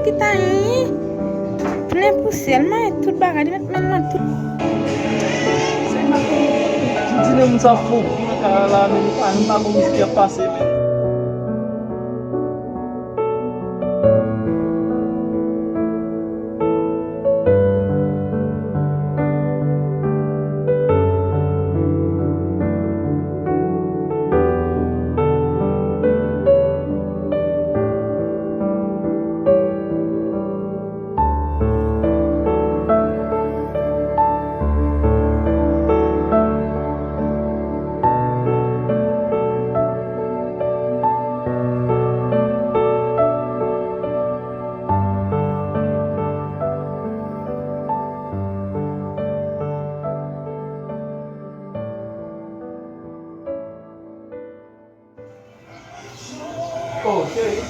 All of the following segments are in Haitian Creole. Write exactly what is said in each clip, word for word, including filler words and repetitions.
Ki ta ye? Plen pousyè, l maye tout bagay, li met men l nan tout. Jodi nan moun sa fou, nan kay la, men nou pa, nou pa konn sa k ap pase, men. Oh, cheri.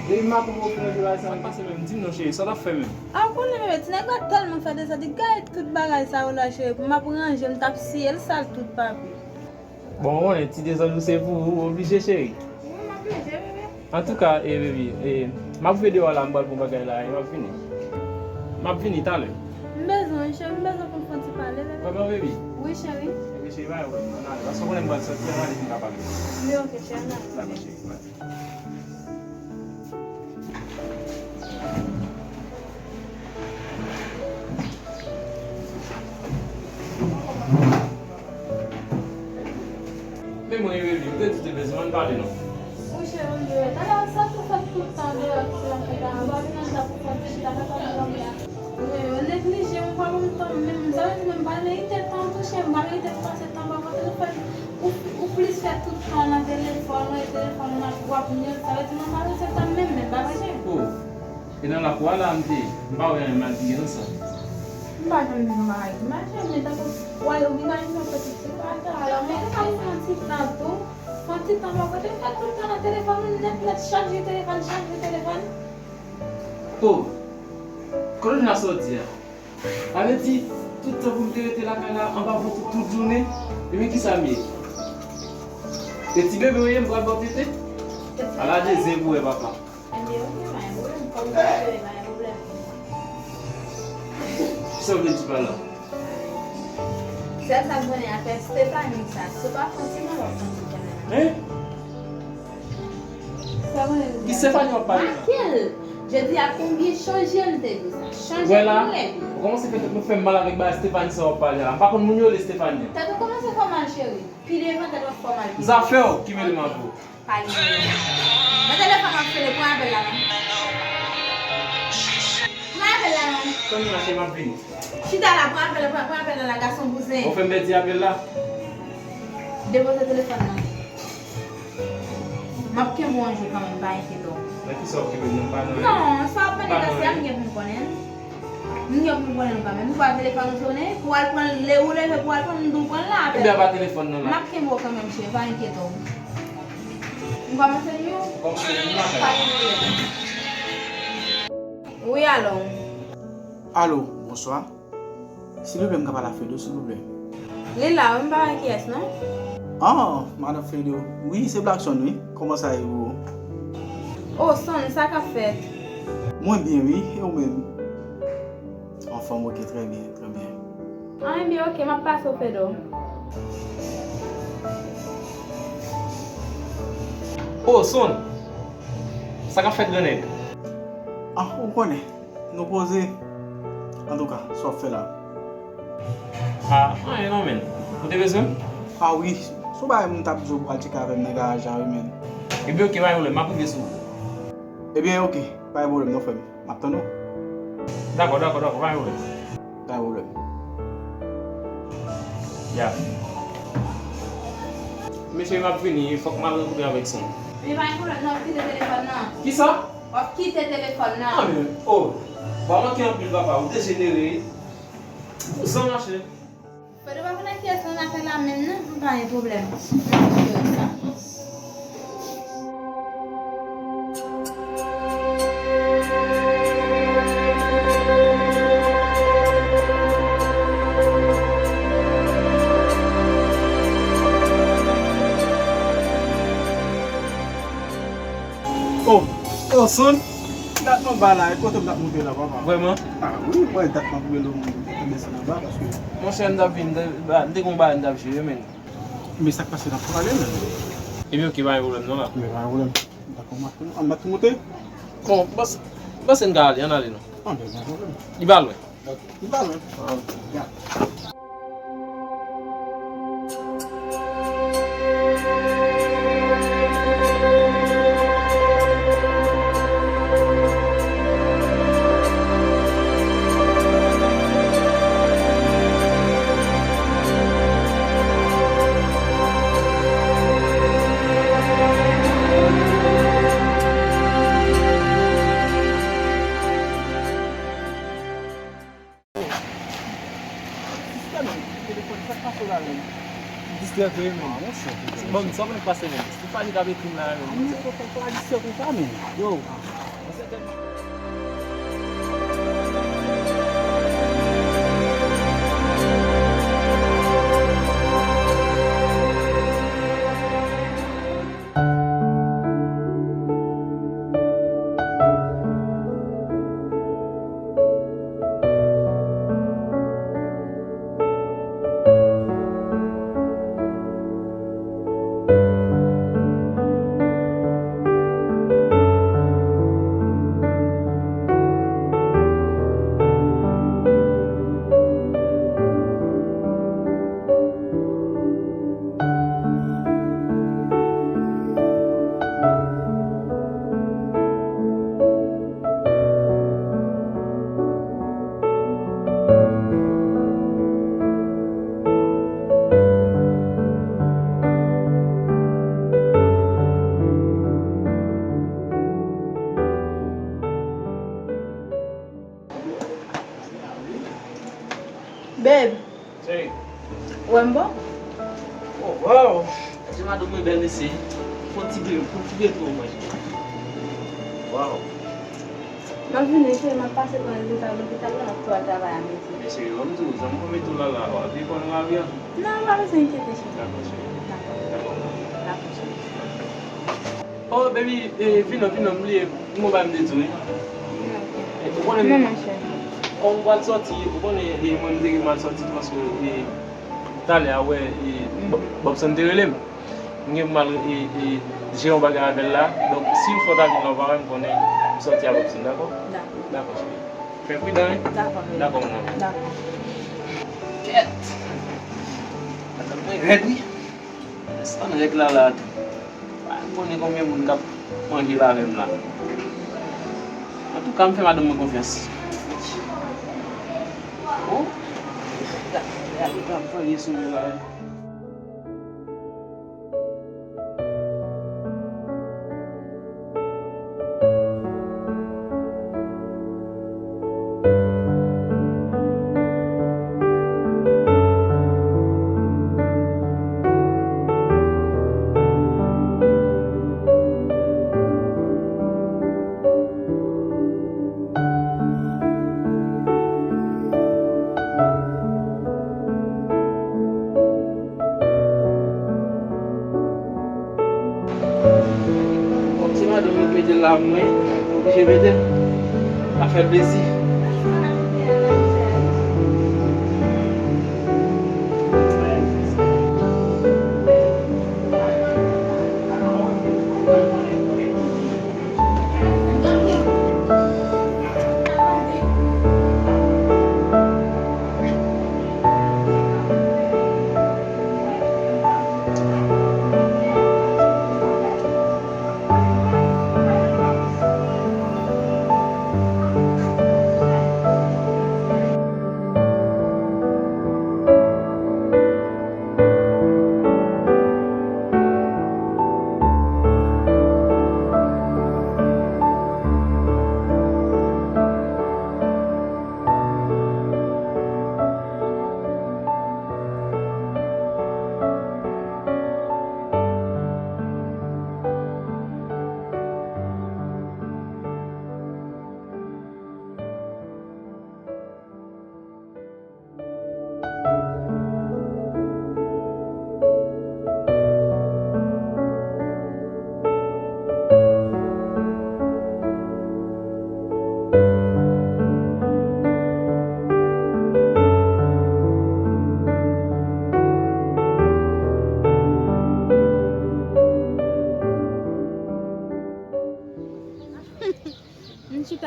Baby, m ap ofri w bagay sa. Sa k pase menm? Di m non, cheri, sa w t ap fè menm? A, w konnen, bebe, ti nèg la tèlman fè dezòd, li gaye tout bagay sa yo la, cheri. Pou m ap ranje, m t ap siye l sal tout, papi. Bon, w konnen, ti dezòd ou se pou ou, ou oblije, cheri. Wi, m oblije, bebe. Antouka, e, baby, e, m ap rive deyò la, m pral pran bagay la, e, m ap vini. M ap vini talè. M bezwen w, cheri, m bezwen pou n fè yon ti pale, bebe. Vrèman, baby? Wi, cheri. Ebyen, cheri, pa gen pwoblèm, ann ale. Paske w konnen m pral sòti, ann ale pou n ka pale. Wi, oke, cheri, ann ale. Dakò, cheri, bye. Men mwen, Emeline, m te di w te bezwen ann pale non. Wi, cheri, m bezwen. Talè sa tou fè tout tan deyò, ti maten ta, m pa vin anndan pou fè ti chita, papa m dòmi. Wi, ou neglije m, pa ban m tan menm. Sa vle di menm m pa merite tan tou, cheri, m pa merite pou pase tan pa kote nou fè. Ou, ou plis fè tout tan nan telefòn, ou nan telefòn, w ap, w ap nyon, sa vle di nou pa pase tan menm, menm, pa vre, cheri? Oh. E nan lakou a la m te ye. M pa wè anyen mal ki gen nan sa. M pa janm di nou bagay ki mal, cheri, men tankou w al, ou vin al jwenn yon ti ti pata, alò, men ou ka jwenn yon ti tan tou. Yon ti tan bò kote, ou fè tout tan nan telefòn ou nèt, nèt, chak jou telefòn, chak jou telefòn. Oh, Kolonel, sa w di a? Sa vle di, tout tan pou m te rete lakay la, anba vant ou tout jounen, ebyen, kisa m ye? E ti bebe w ye, m pral ba w tete? Ala de zen pou wè, papa. Ebyen, oke, pa gen pwoblèm. Kòm ou vle, pa gen pwoblèm. Kisa w vle di pa la? Sèl sa m konnen afè Stephanie sa, si w pa fè yon ti tan, w ap fè yon ti tan. Hein? Sa konnen l di. Ki Stephanie w ap pale la? Laquelle? Je dis à combien chanje l te di sa. Chanje koulè. Ou kòmanse fè tèt mwen fè m mal avèk bagay Stephanie sa w ap pale la. M pa konn moun yo rele Stephanie. Tèt ou kòmanse fè w mal, cheri. Pi devan tèt w ap fè w mal. Zafè w ki mele m avè w. Pa gen pwoblèm. Nan telefòn w ap sone, pran apèl la non. Pran apèl la non. Tann mwen la, cheri, m ap vini. Chita la, pran apèl la, pran, pran apèl la, la, gason bouzen. Ou fè m pèdi apèl la. Depoze telefòn nan. M ap kenbe w yon jou kanmenm, pa enkyete w. Nan kisa w kenbe m nan? M pa nan anyen. Non, sa w ap mande la, se a m gen pou m konnen l. M gen pou m konnen l kanmenm. Ou pa telefòn ou sonnen, pou w al pran l, lè ou leve pou w al pran l, m di w pran l la apèl. Ebyen, apa telefòn nan la? M ap kenbe w kanmenm, cheri, pa enkyete w. M kòmanse di w? Kòmanse di m la. Pa gen pwoblèm. Wi, alo. Alo, bonswa. Silvouplè, m ka pale a Fredo, silvouplè? Li la wi, m pa wè kiyès non. Ah, madan Fredo. Wi, se Blackson wi. Kòman sa ye pou ou? Oh, Son, sa k ap fèt? Mwen byen wi, e ou menm? Anfòm, oke, trè byen, trè byen. Ah, ebyen, oke, m ap pase w, Fredo. Oh, Son! Sa k ap fèt, grannèg? Ah, ou konnen. Nou poze. Antouka, sa w ap fè la? Ah, anyen non, menn. Ou te bezwen m? Ah wi, se yon bagay m t ap di w pou al tcheke avè m nan garaj la wi, menn. Ebyen, oke, pa gen pwoblèm, m ap rive sou ou. Ebyen, oke, pa gen pwoblèm non, frè m. M ap tann ou. Dakò, dakò, dakò, pa gen pwoblèm. Pa gen pwoblèm. Ya. Men cheri, m ap vini, fòk m al rankontre avèk Son. Men pa gen pwoblèm non, kite telefòn nan. Kisa? W ap kite telefòn nan. Ah, men, oh, w pa manke anpil, papa, ou dejenere. Ou san mache. Fede pa konnen kiyès nan afè la menm non, m pa gen pwoblèm. M ap jere sa. Oh, oh, Son. Dat m anba la, e kote m t ap moute la, papa? Vrèman? Ah wi, mwen dat m ap rele w, m te desann anba, paske... Monchè, m t ap vin, m te, m te gen yon bagay m t ap jere, men. Men sa k pase, n ap prale, men. Ebyen, oke, pa gen pwoblèm, non, la. Men pa gen pwoblèm. Dakò, m ap, m ap moute. Bon, m panse, m panse n ka ale, ann ale, non. Ah, ben, pa gen pwoblèm. Li pa lwen. Li pa lwen. Ah, oke. Ya. Sister, men, telefòn, sa k pase w la, men? Distrè vre, men. Ah, monchè. Bon, sa w konn k pase, men? Se Fani k ap ekri m la, men. Ah, monchè, fò, fò, fò pa distrè konsa, men. Yo. Babe. Chérie. Ou wè m bon? Oh, wow! Èske madanm mwen bèl, mesye? Fon ti bebe, fon ti bebe pou mwen. Wow! M ap vini, cheri, m ap pase pran lopital, lopital la, m ap tou al travay a midi. Men cheri, ban m di w, zanmi mwen mete w la la, w ap viv pandan lavi a. Non, ou pa bezwen enkyete, cheri. Dakò, cheri. Dakò. Dakò. Dakò, cheri. Oh, baby, eh, vin non, vin non, m bliye, m gon bagay m te di w, wi. Ok. Eh, ou konnen... Non, non, cheri. Kòm m pral sòti, ou konnen, eh, mwen m te gen m al sòti paske, eh, talè a, wè, eh, Bob, Bobson te rele m. M gen pou m al, e, e, jere yon bagay avè l la. Donk, si yon fwa w ta vin la, ou pa wè m, konnen m sòti avè w, dakò? Dakò. Dakò, cheri. Fè pridan, wi. Dakò, baby. Dakò, mon amour. Dakò. Kèt! Madanm mwen rèd, wi. San règ la, la tou. Pa konnen konbyen moun k ap manje la avè m la. Antouka, m fè madanm mwen konfyans. Oh! Gade, gade, gade, gade, sou mwen la, wi. Bon, se madanm mwen ki mete l la, mwen oblije mete l. Sa fè l plezi.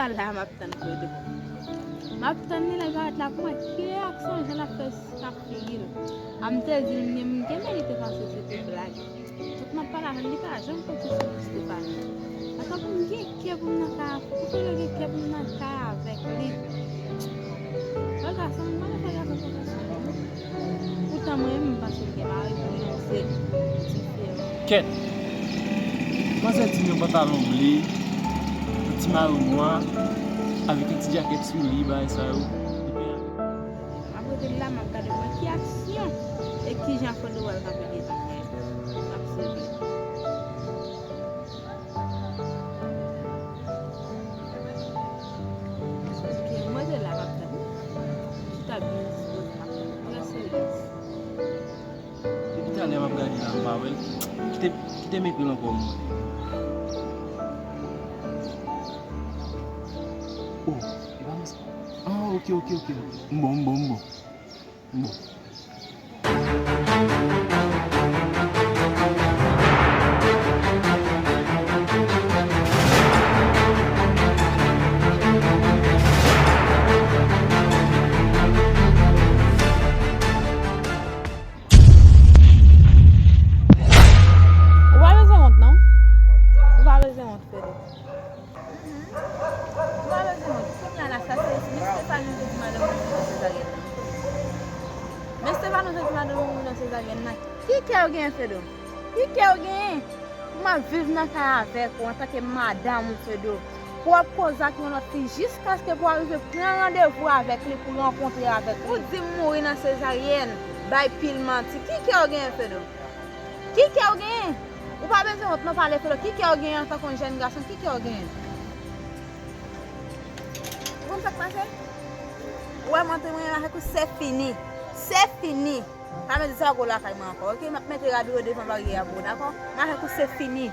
La, m ap tann Fredo. M ap tann li lè l parèt la pou mwen. Ki reyaksyon jan l ap fè, ap figi l? A m te di l, m gen, m gen merite panse se te blag. Tout m ap pale avè l, li pa janm fè ti souri Stephanie. Atann pou m gen kè pou m nan kay, pou Fredo gen kè pou m nan kay avèk li. Fè gason, m pa fè gason pwofesyonèl. Poutan mwen menm, m panse m gen mari pou li, se diferan. Kèt! Manzè di m yon pantalon ble, yon ti mayo nwa, avèk yon ti djakèt sou li, bagay sa yo. M ap rete la, m ap gade mwen ki aksyon e kijan Fredo pral kanpe devan mwen. M ap swiv li. Paske mwen te la, m ap tande. M chita byen dispoze, m ap tande. Trè seryez. Depi talè m ap gade la, m pa wè l. Kite, kite m ekri l ankò, mwen. Oh, e pa mwen sa. Ah, ok, ok, ok. M bon, m bon, m bon. M bon. Ou pa bezwen wont, non. Ou pa bezwen wont, Fredo. Mhm. Ou pa bezwen wont. Kounye a la, sa se, men Stephanie te di madanm ou mouri nan sezaryèn nan. Men Stephanie te di madanm ou mouri nan sezaryèn nan. Ki kè w genyen, Fredo? Ki kè w genyen? Pou m ap viv nan kay avèk ou antanke madanm ou, Fredo. Pou w ap koze ak yon lòt fi jiskaske pou w arive pran randevou avèk li pou rankontre avèk li. Ou di m mouri nan sezaryèn, bay pil manti. Ki kè w genyen, Fredo? Ki kè w genyen? Ou pa bezwen wont non pale, Fredo. Ki kè w genyen antanke yon jèn gason? Ki kè w genyen? Ou konn sa k pase? Ou wè mwen te mwen avèk ou, se fini. Se fini. Pa mete sa gwo lakay mwen ankò, ok? M ap mete rad yo devan baryè a pou ou, dakò? M avèk ou, se fini.